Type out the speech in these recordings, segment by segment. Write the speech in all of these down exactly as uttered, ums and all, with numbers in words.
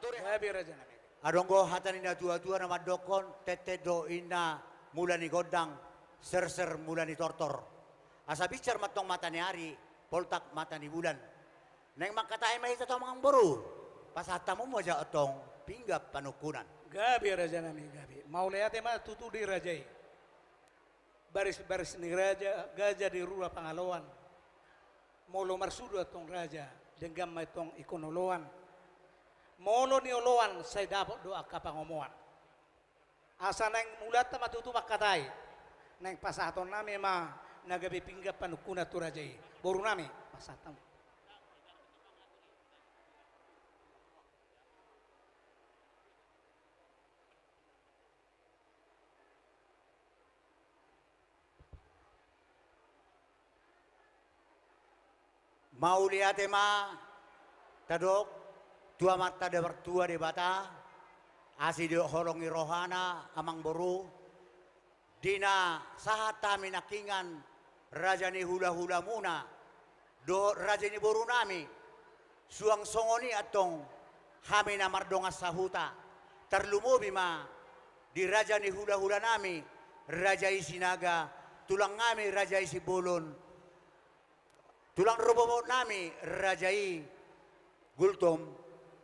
Gabe, raja nami. Adong do hata ni natuatua na mandokkon, tenten do inna mula ni gondang, serser mula ni tortor. Asa binsar ma antong mata ni ari, poltak mata ni bulan. Naeng mangkatai ma hita tu amangboru, pasahat hamu ma jolo antong pinggan panungkunan. Gabe, raja nami, gabe. Mauliate ma tutu di raja i. Barisbaris ni raja, gaja di rura pangaloan. Molo marsudu antong raja, denggan ma antong ingkon oloan. Molo nioloan, sai dapot do angka pangomoan. Asa naeng mulanta ma tutu mangkatai. Naeng pasahaton nami ma na gabe pinggan panungkunan tu raja i. Boru nami, pasahat hamu. Mauliate ma tadok tu Amanta na martua Debata, asi do holong ni rohana amangboru, di na sahat hami nangkiningan raja ni hulahulamuna, dohot raja ni boru nami, suang songon i antong hami na mardongan sahuta, tarlumobi ma di raja ni hulahula nami, raja i Sinaga, tulang nami raja i Simbolon, tulang rorobot nami raja i Gultom,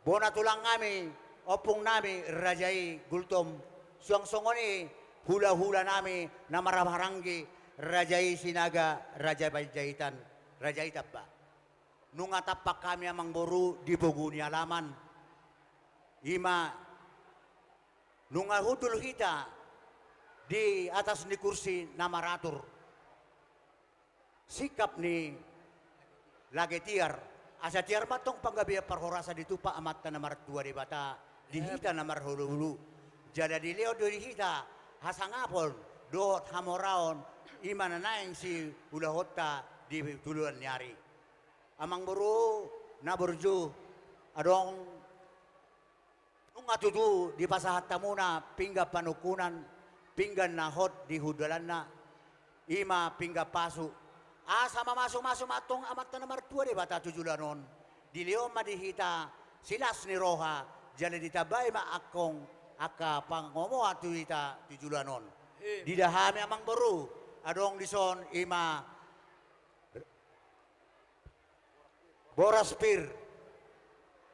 bona tulang nami, ompung nami raja i Gultom, suang songon i hulahula nami na marhahamaranggi, raja i Sinaga, raja Panjaitan, raja i Tamba. Nunga tampak hami amangboru di pogu ni alaman. I ma nunga hundul hita di atas ni kursi na maratur. Singkap ni lage tiar, asa tiar ma antong panggabean parhorasan ditumpak Amanta na martua Debata, di hita na marhuluhulu. Jala dilehon do di hita hasangapon dohot hamoraon, i ma na naeng siulahonta di tulan ni ari. Amangboru na burju, adong nunga tutu dipasahat hamuna pinggan panungkunan, pinggan na hot di hundulanna, i ma pinggan pasu. Asa mamasumasu ma antong Amanta na martua Debata tu joloan on. Dilehon ma di hita silas ni roha, jala ditambai ma antong angka pangomoan tu hita tu joloan on. Dida hami amangboru, adong dison i ma boras pir,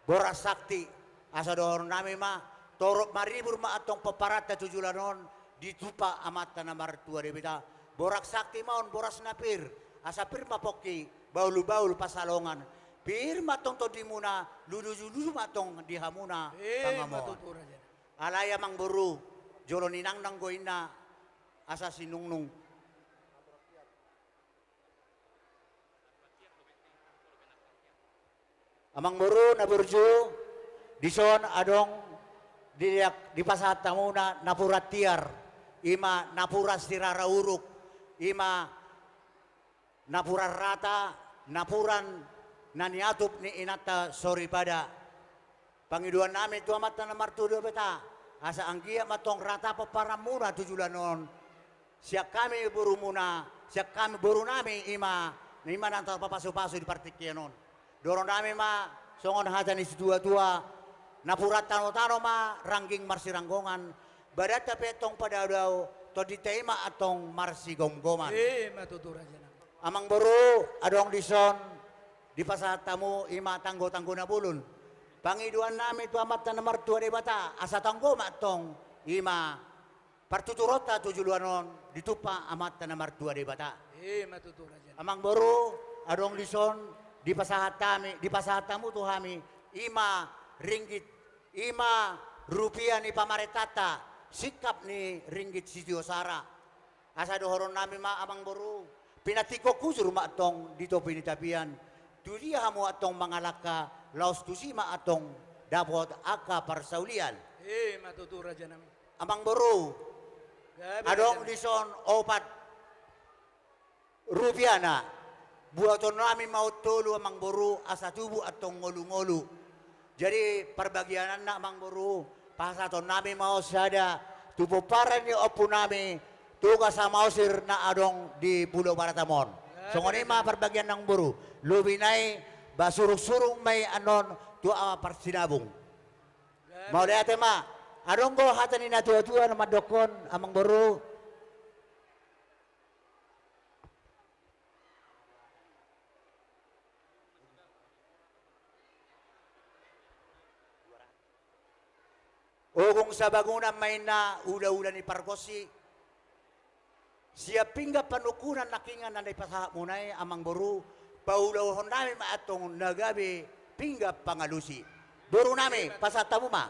boras sakti, asa dohonon nami ma, torop maribur ma antong pomparanta tu joloan on, ditumpak Amanta na martua Debata. Boras sakti ma on, boras na pir, asa pir ma pongki, bahulbahul pansalongan. Pir ma antong tondimuna, lulululu ma antong di hamuna pangomoan. Alai amangboru, jolo ninangnang do inna asa sinungnung. Amangboru na burju, dison adong di, dipasahat hamuna napuran tiar, i ma napuran sirara uruk, i ma napuran rata, napuran na niatup ni inanta soripada. Pangidoan nami tu Amanta na martua Debata, asa anggiat ma antong rata pomparanmuna tu joloan on. Sian hami borumuna, sian hami boru nami i ma, i ma na tarpapasupasu di partingkian on. Dohonon nami ma songon hata ni situatua, napuran tanotano ma rangging marsiranggongan, badanta pe antong padaodao, tondinta i ma antong marsigomgoman. Ima tutu raja nami. Amangboru, adong dison dipasahat hamu i ma tanggotanggo na bolon. Pangidoan nami tu Amanta na martua Debata, asa tonggo ma antong i ma partuturonta tu joloan on ditumpak Amanta na martua Debata. Ima tutu raja nami. Amangboru, adong dison dipasahat hami, dipasahat hamu tu hami, i ma ringgit, i ma rupia ni pamarentanta, singkap ni ringgit sitiosara. Asa dohonon nami ma amangboru, pinantikhon hujur ma antong di topi ni tapian, tudia hamu antong mangalangka, laos tusi ma antong dapot angka parsaulian. Ima tutu raja nami. Amangboru, gabe raja nami. Adong dison opat rupiana, buaton nami ma on tolu amangboru, asa tubu antong ngolungolu. Jadi parbagiananna amangboru, pasahaton nami ma on sada tu pomparan ni ompu nami, Toga Samaosir na adong di Pulo Batam on. Songon i ma parbagian amangboru, lobi nai ba surungsurung ma i annon tu Ama Parsinabung. Mauliate ma. Adong do hata ni natuatua na mandokkon, amangboru. Ogung sabangunan ma inna ulaula ni pargonsi. Sian pinggan panungkunan nangkiningan na dipasahatmuna i, amangboru, paulahon nami ma antong na gabe pinggan pangalusi. Borunami, pasahat hamu ma.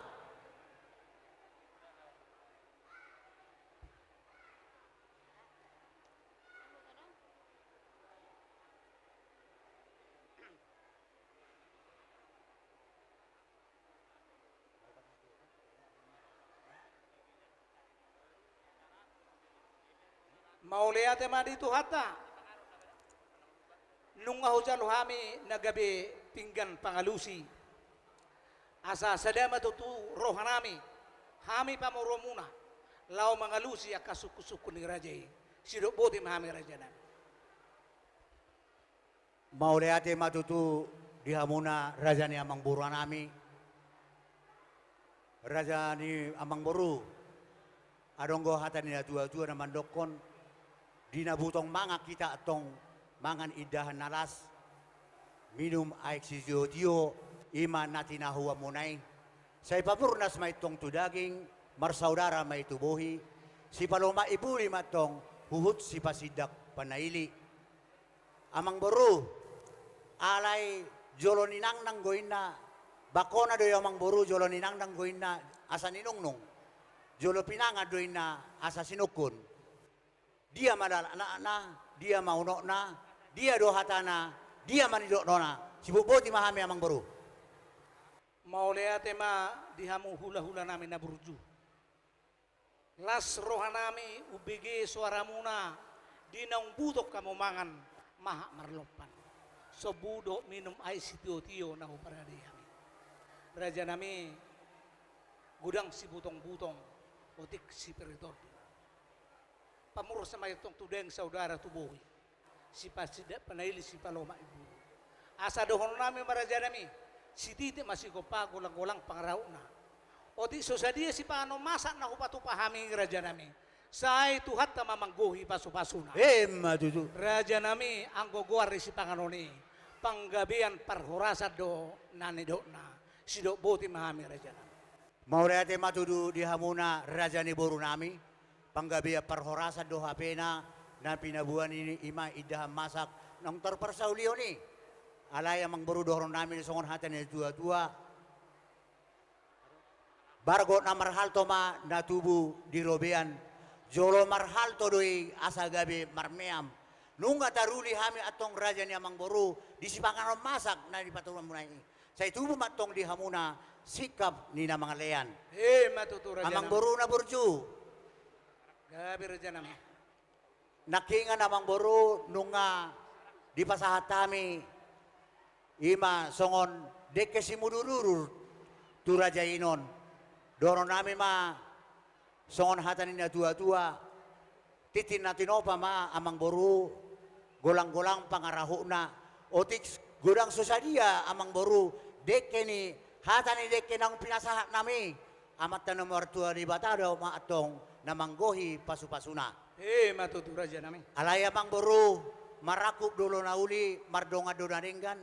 Mauliate ma di Tuhanta. Nunga hujalo hami na gabe pinggan pangalusi. Asa sada ma tutu rohanami, hami pamoruonmuna, laho mangalusi angka sungkunsungkun ni raja i. Sidok boti ma hami, rajanami. Mauliate ma tutu di hamuna raja ni amangboru nami. Raja ni amangboru, adong do hata ni natuatua na mandokkon, di na butong mangan hita antong mangan indahan na las, minum aek sitiotio, i ma na tinahuanmuna i. Sai pamurnas ma i antong tu daging, marsaudara ma i tu bohi, sipalomak imbuli ma antong huhut sipasindak panaili. Amangboru, alai jolo ninangnang do inna, bangkona do i amangboru, jolo ninangnang do inna asa ninungnung. Jolo pinangan do inna asa sinungkun. Dia ma lakna, dia ma unokna, dia do hatana, dia ma nidokna. Sibotboti ma hami amangboru. Mauliate ma di hamu hulahulanami na burju. Las rohanami umbege soaramuna di naung butong hamu mangan, mahak marlompan. Sombu dohot minum aek sitiotio na huparade hami. Rajanami, godang sibutongbutong, otik siperitondi. Pamurnas ma i antong tu daging, saudara tu bohi. Sipasindak panaili, sipalomak imbulu. Asa dohononnami ma rajanami, sititi ma sigompa, golanggolang pangarahutna. Otik so sadia sipanganon masak na hupatupa hami rajanami, sai Tuhanta ma manggohi pasupasuna. Emma tutu. Rajanami, anggo goar ni sipanganon i, panggabean parhorasan do na nidokna. Sidok boti ma hami rajanami. Mauliate ma tutu di hamuna raja ni borunami, panggabean parhorasan do hapena, na pinaboa ni i ma indahan masak, naung tarparsaulion i. Alai amangboru, dohononnami songon hata ni natuatua. Bargot na marhalto ma na tubu di robean, jolo marhalto do i asa gabe marmeam. Nunga taruli hami antong raja ni amangboru, di sipanganon masak na dipatupa muna i. Sai tubu ma antong di hamuna singkap ni na mangalean. Emma tutu rajanami. Amangboru na burju. Gabe rajanami. Nangkiningan amangboru nunga dipasahat hami i ma songon dengke simudurudur tu raja i on. Dohononnami ma songon hata ni natuatua, tintin na tinopa ma amangboru, golanggolang pangarahutna. Otik godang so sadia amangboru dengke ni hata ni dengke naung pinasahatnami, Amanta na martua Debata do ma antong na manggohi pasupasuna. Emma tutu rajanami. Alai amangboru, marangkup do na uli, mardongan do na denggan.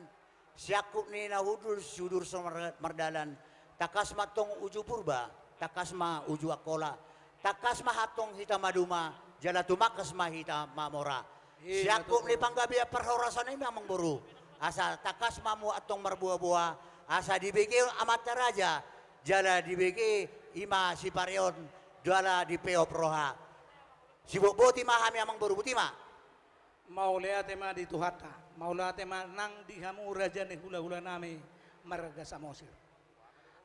Siangkup ni na hundul, siudur so mar-, mardalan. Tangkas ma antong uju Purba, tangkas ma uju Angkola. Tangkas ma antong hita maduma, jala tumangkas ma hita mamora. Emma tutu. Siangkup ni panggabean parhorasan i ma amangboru. Asa tangkas ma hamu antong marboaboa, asa dibege amanta raja, jala dibege i ma sipareon, jala dipeop roha. Sibotboti ma hami amangboru, boti ma. Mauliate ma di Tuhanta, mauliate ma nang di hamu raja ni hulahulanami marga Samosir.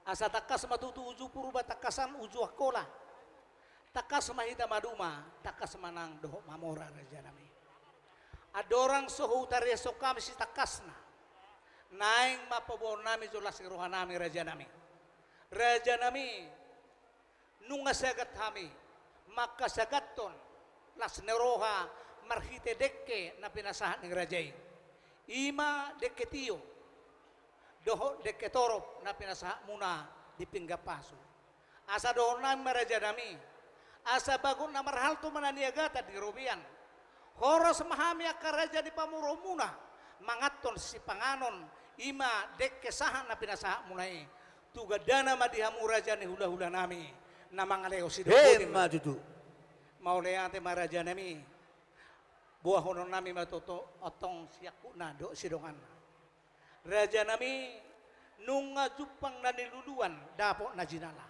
Asa tangkas ma tutu uju Purba, tangkasan uju Angkola. Tangkas ma hita maduma, tangkas ma nang dohot mamora rajanami. Andorang so hutariashon hami sitangkasna, naeng ma paboaonnami jolo las ni rohanami rajanami. Rajanami, nunga sagat hami mangkasagathon las ni roha marhite dengke na pinasahat ni raja i. I ma dengke tio dohot dengke torop na pinasahatmuna di pinggan pasu. Asa dohonon nami ma raja nami, asa bagot na marhalto ma na niagatan di robean. Horas ma hami angka raja ni pamoruonmuna manganhon sipanganon, i ma dengke sahat na pinasahatmuna i. Tu gandana ma di hamu raja ni hulahula nami na mangalehon sidok boti ma. Emma tutu. Mauliate ma raja nami. Boahonon nami ma tutu antong siangkupna dohot sidonganna. Raja nami, nunga jumpang na niluluan dapot na jinala.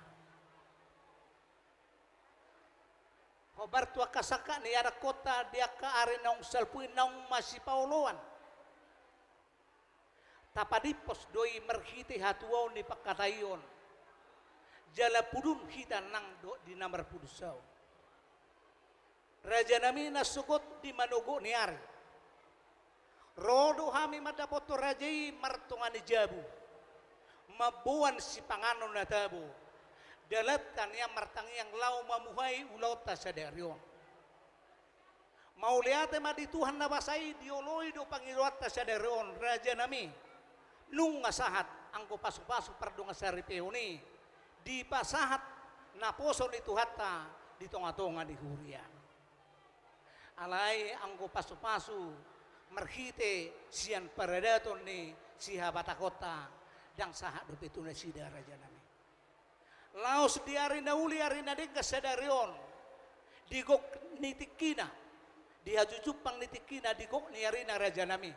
Hombar tu angka sangkap ni anakkonta di angka ari naung salpu i naung masipaoloan. Tapadimpos do i marhite hatuaon ni pangkataion. Jala pudun hita nang dohot di na marpudun saut. Raja nami, na sogot di manogok ni ari, ro do hami mandapothon raja i martonga ni jabu, mamboan sipanganon na tabo. Dalanta nian martangiang laho mamuhai ulaonta sadari on. Mauliate ma di Tuhan na basa i, dioloi do pangidoanta sadari on, raja nami. Nunga sahat anggo pasupasu pardongansaripeon i dipasahat naposo ni Tuhanta di tongatonga ni huria. Alai anggo pasupasu marhite sian paradaton ni sihabatahonta, ndang sahat dope tu nasida, raja nami. Laos di ari na uli, ari na denggan sadari on, di gok ni tingkina, di hajujumpang ni tingkina, di gok ni arina, raja nami,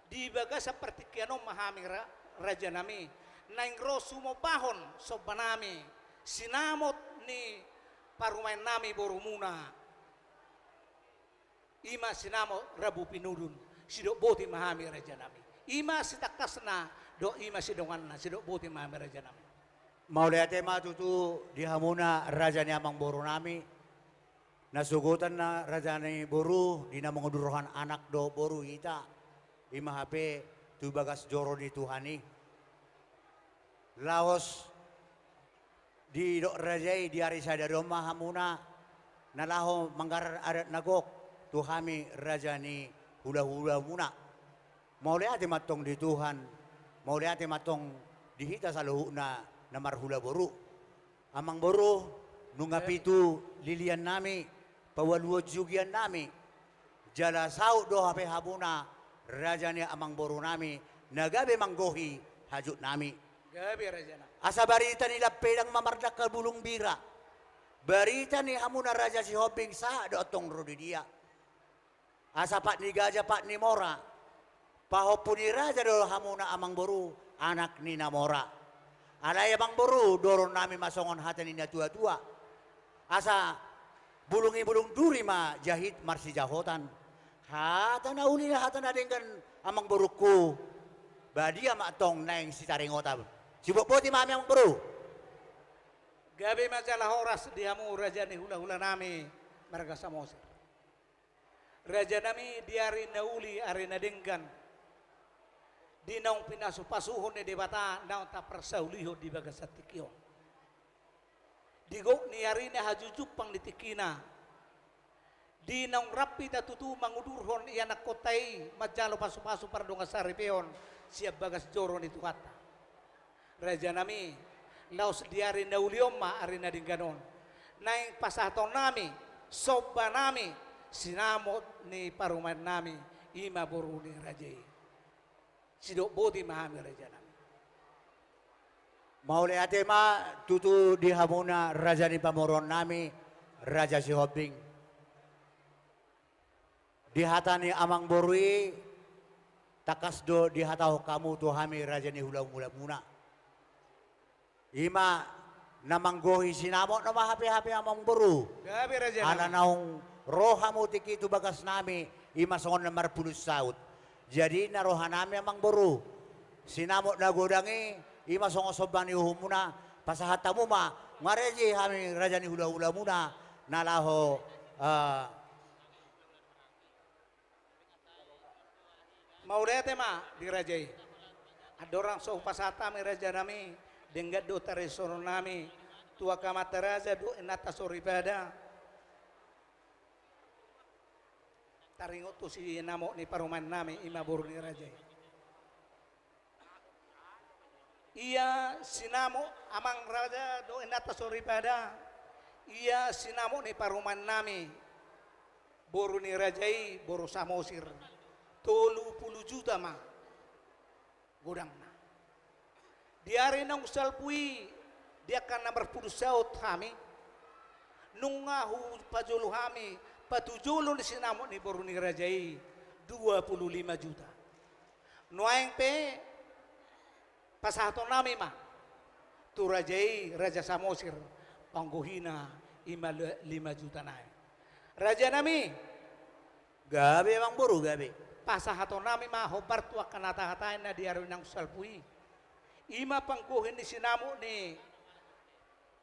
di bagasan partingkian on ma hami ra-, raja nami, naeng ro sumombahon somba nami sinamot ni parumaen nami borumuna, i ma sinamot rambu pinudun. Sidok boti ma hami, raja nami. I ma sitangkasna dohot i ma sidonganna, sidok boti ma hami, raja nami. Mauliate ma tutu di hamuna raja ni amangboru nami. Na sogotan na raja ni boru, di na mangudurhon anak dohot boru hita, i ma hape tu bagas joro ni Tuhan i. Laos didok raja i, di ari sadari on ma hamuna na laho manggarar adat na gok tu hami raja ni hulahulamuna. Mauliate ma antong di Tuhan, mauliate ma antong di hita saluhutna na marhula boru. Amangboru, nunga pitu lilian nami, paualuhon jugian nami. Jala saut do hape hamuna raja ni amangboru nami, na gabe manggohi hajut nami. Gabe, raja nami. Asa barita ni lampedang ma mardangka bulung bira. Barita ni hamuna raja Sihombing sahat do antong ro di dia. Asa pat ni gaja pat ni mora, pahompu ni raja do hamuna amangboru, anak ni na mora. Alai amangboru, dohonon nami ma songon hata ni natuatua. Asa bulung i bulung duri ma jahit marsijahotan. Hata na uli, hata na denggan, amangborungku. Badia ma antong naeng sitaringotan. Sidok boti ma hami, amangboru. Gabe ma jala horas di hamu raja ni hulahula nami marga Samosir. Raja nami, di ari na uli, ari na denggan, di naung pinasupasuhon ni Debata naung taparsaulihon di bagasan tingki on, di gok ni arina, hajujumpang ni tingkina, di naung rap hita tutu mangudurhon ianakkonta i manjalo pasupasu pardongansaripeon sian bagas joro ni Tuhanta. Raja nami, laos di ari na uli on ma, ari na denggan on, naeng pasahaton nami somba nami sinamot ni parumaen nami, i ma boru ni raja i. Sidok boti ma hami, raja nami. Mauliate ma tutu di hamuna raja ni pamoruon nami, raja Sihombing. Di hata ni amangboru i, tangkas do dihatahon hamu tu hami raja ni hulahulamuna. I ma na manggohi sinamot nama hape-hape, amangboru. Gabe, raja nami. Ala naung ro hamu tingki tu bagas nami, i ma songon na marpudun saut. Jadi na roha nami, amangboru, sinamot na godang i, i ma songon somba ni uhumuna, pasahat hamu ma, nunga rade hami raja ni hulahulamuna na laho, eh, Mauliate ma di raja i. Andorang so hupasahat hami, raja nami, denggan do taringot songon nami tu angka amanta raja dohot inanta soripada. Taringot tu sinamot ni parumaen nami, i ma boru ni raja i. Ia sinamot, amang raja dohot inanta soripada, ia sinamot ni parumaennami, boru ni raja i, boru Samosir, tolu pulu juta ma godangna. Di ari naung salpu i, di angka na marpudun saut hami, nunga hupajolo hami patujolo ni sinamot ni boru ni raja i, dua pulu lima juta. Nuaeng pe, pasahatonnami ma tu raja i, raja Samosir, panggohina, i ma li-, lima juta nai. Rajanami. Gabe, amang boru, gabe. Pasahatonnami ma hombar tu angka na tahatai na di ari naung salpu i. I ma panggohi ni sinamot ni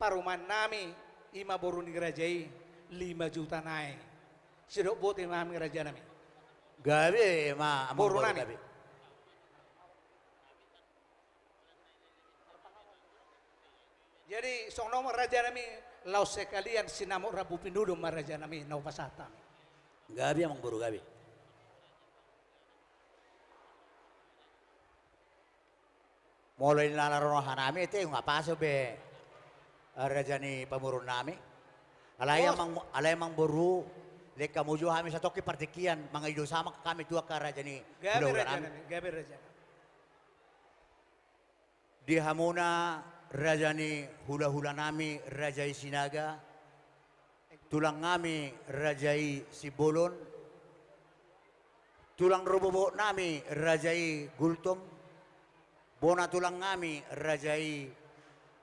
parumaennami, i ma boru ni raja i, lima juta nai. Sidok boti ma hami, rajanami. Gabe ma, amang boru, borunami, gabe. Jadi, songon on ma, rajanami, laos sekalian sinamot rambu pinudun ma, rajanami, na hupasahat hami. Gabe, amang boru, gabe. Molo inna na ro rohanami, ate, nunga paso be, eh, raja ni pamoruonnami. Alai, oh, amang, alai, amang boru, lehon hamu jo hami satongkin partingkian, mangido sama hami tu angka raja ni, gabe, hulahulanami, rajanami, gabe, rajanami. Di hamuna raja ni hulahulanami, raja i Sinaga, tulangnami raja i Simbolon, tulang rorobotnami raja i Gultom, bona tulangnami raja i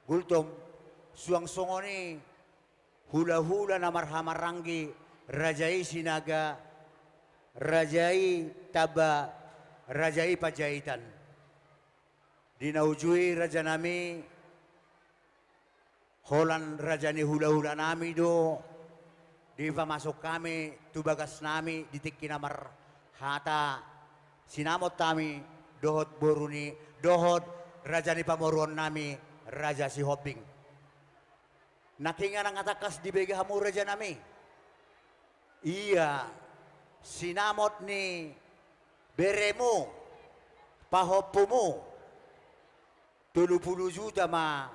Gultom, suang songon i hulahula na marhahamaranggi, raja i Sinaga, raja i Tamba, raja i Panjaitan. Di na uju i, rajanami, holan raja ni hulahulanami do dipamasuk hami tu bagasnami di tingki na marhata sinamot hami dohot boru ni, dohot raja ni pamoruonnami, raja Sihombing. Nangkiningan nunga tangkas dibege hamu, rajanami. Ia sinamot ni beremu, pahompumu, tolu pulu juta ma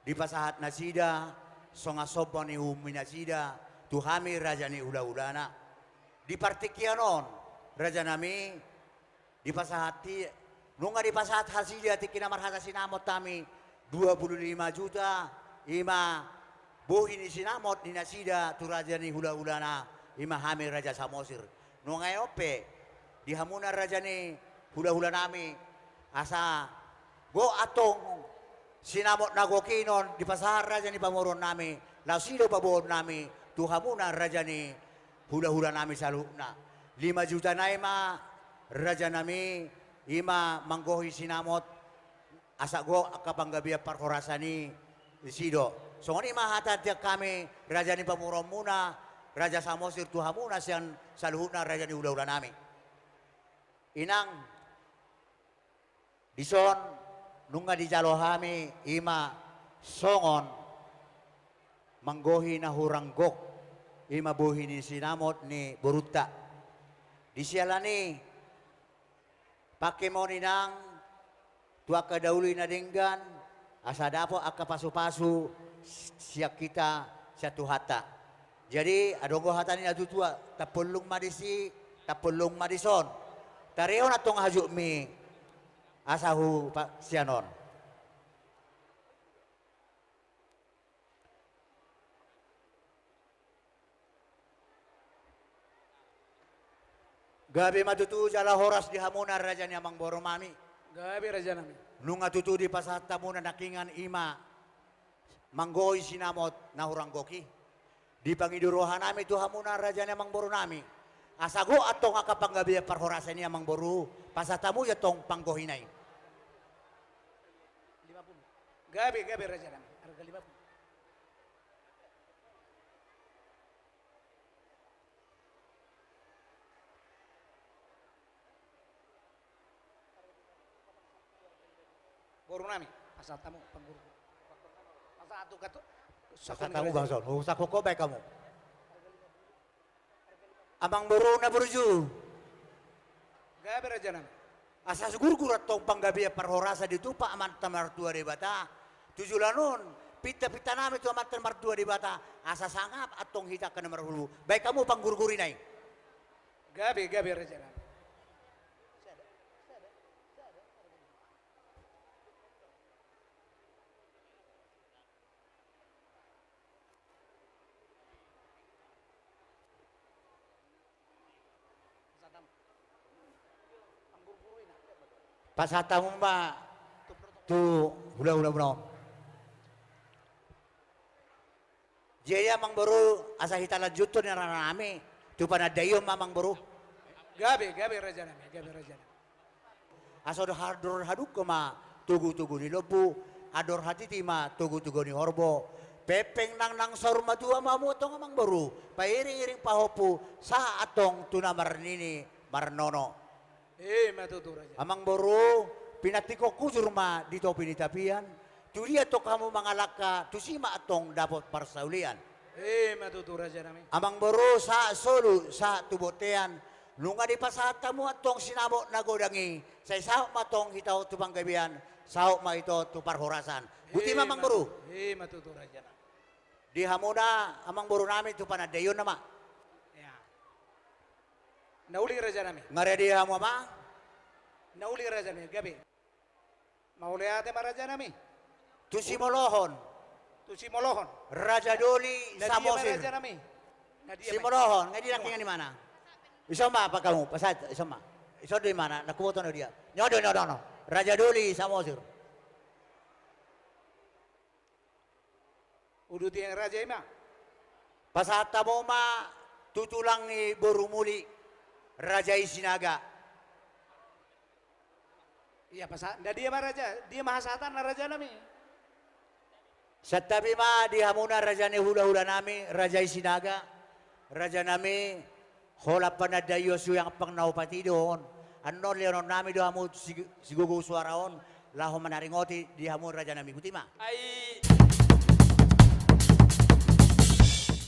dipasahat nasida songon sombang ni uhupi nasida tu hami raja ni hulahulana. Di partingkian on, rajanami, dipasahat i, nunga dipasahat nasida tingki na marhata sinamot hami dua pulu lima juta, i ma bohi ni sinamot ni nasida tu raja ni hulahulana, i ma hami raja Samosir. Nuaeng pe, di hamuna raja ni hulahulanami, asa gok antong sinamot na gok i on dipasahat raja ni pamoruonnami, laos i do paboaonnami tu hamuna raja ni hulahulanami saluhutna. Lima juta nai ma, rajanami, i ma manggohi sinamot, asa gok angka panggabean parhorasan i, disi do. Songon i ma hata sian hami, raja ni pamoruonmuna, raja Samosir, tu hamuna sian saluhutna raja ni hulahulanami. Inang, dison nunga dijalo hami, i ma songon manggohi na hurang gok, i ma bohi ni sinamot ni borunta. Di siala ni i, pangke ma on, inang, tu angka na uli na denggan, asa dapot angka pasupasu sian hita, sian Tuhanta. Jadi, adong do hata ni natuatua, tampollung ma disi, tampollung ma dison. Tarehon antong hajutmi, asa hu pa-, sian on. Gabe ma tutu jala horas di hamuna raja ni amangborunami. Gabe, rajanami. Nunga tutu dipasahat hamuna nangkiningan, i ma manggohi sinamot na hurang gok i. Dipangido rohanami tu hamuna raja ni amangborunami, asa gok antong angka panggabean parhorasan i, amangboru, pasahat hamu i antong panggohina i. Lima puluh. Gabe, gabe, rajanami. Harga lima puluh. Borunami, pasahat hamu, panggohi. Pasahat hamu, pasahat hamu, bangso. Pasahat hamu, baen hamu. Amangboru na burju. Gabe, rajanami. Asa gurgur antong panggabean parhorasan ditupa Amanta Martua Debata. Tu joloan on, pinta-pinta nami tu Amanta Martua Debata, asa sangap antong hita angka na marhulhul. Baen hamu panggurgurina i. Gabe, gabe, raja nami. Pasahat hamu ma tu hulahula muna on. Jadi amang boru, asa hita lanjuthon acara nami, tu panandaion ma amang boru. Gabe, gabe raja nami, gabe raja nami. Asa andor hadungka ma togu-togu ni lombu, andor hatiti ma togu-togu ni horbo. Pengpeng nang nang saur matua ma hamu antong amang boru, pairing-iring pahompu, sahat antong tu na marnini marnono. Ima tutu raja. Amang boru, pinantikhon hujur ma di topi ni tapian, tu dia antong hamu mangalangka, tusi ma antong dapot parsaulian. Ima tutu raja nami. Amang boru, sahat solu, sahat tu bontean, nunga dipasahat hamu antong sinamot na godang i, sai saut ma antong hita on tu panggabean, saut ma hita on tu parhorasan. Botima amang boru. Ima tutu raja nami. Di hamuna amang boru nami tu panandaionna ma. Ya. Na uli raja nami. Nga rade hamu amang? Na uli raja nami, gabe. Mauliate ma raja nami. Tu simolohon. Tu simolohon. Raja Doli Samosir. Na dia ma raja nami? Na dia ma? Simolohon, nga dia nangkiningan i, imana? Ison ma pasahat hamu, pasahat, ison ma. Ison do imana, nunga huboto na dia. Nyodo, nyodo, no. Raja Doli Samosir. Uduti raja i ma. Pasahat hamu ma tu tulang ni boru muli, raja i Sinaga. Ia pasahat, nda dia ma raja, dia ma hasahatanna raja nami. Santabi ma di hamuna raja ni hulahula nami, raja i Sinaga, raja nami, holan panandaion suang pang na hupasahat on. Annon lehonon nami do hamu si, sigogo suara on, laho manaringoti di hamu raja nami, botima. Ai.